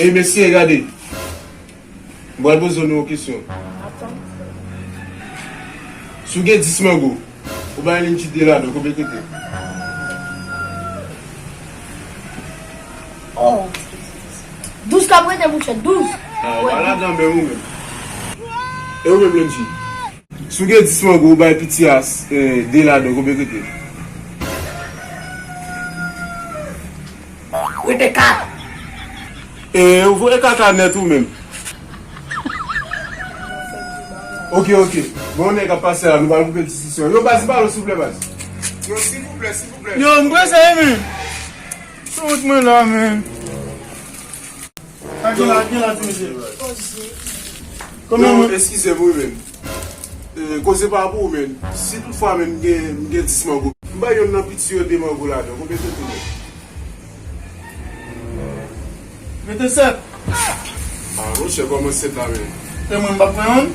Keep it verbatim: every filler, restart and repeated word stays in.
E mesye, gade. M pral poze nou yon kesyon. Si w gen dis mango, ou bay Lindji de ladan, konbyen k rete? Oh. Douz k ap rete, monchè, douz. Ah, pa ladan menm ou menm. E ou menm, Lindji? Si w gen dis mango, ou bay piti a, eh, de ladan, konbyen k rete? Rete kat. E ou voye kaka nèt ou menm. Ok, ok. Bon, nèg ap pase la, nou pral koupe diskisyon. Yo, baz, balo, silvouplè, baz. Yo, silvouplè, silvouplè. Yo, m prese, wi, men. Sou wout mwen la, men. Ak gen la, ak gen la, ti mesye. Konbyen, non, men? Eskize m, wi, men. Eh, koze pa pou ou, men. Si toutfwa, men, m gen, m gen dis mango, m bay yonn nan piti yo de mango ladan. Konbyen k rete, men? Rete sèt. Ah, monchè, kòman sèt la, men? E mwen, m pa pran yonn?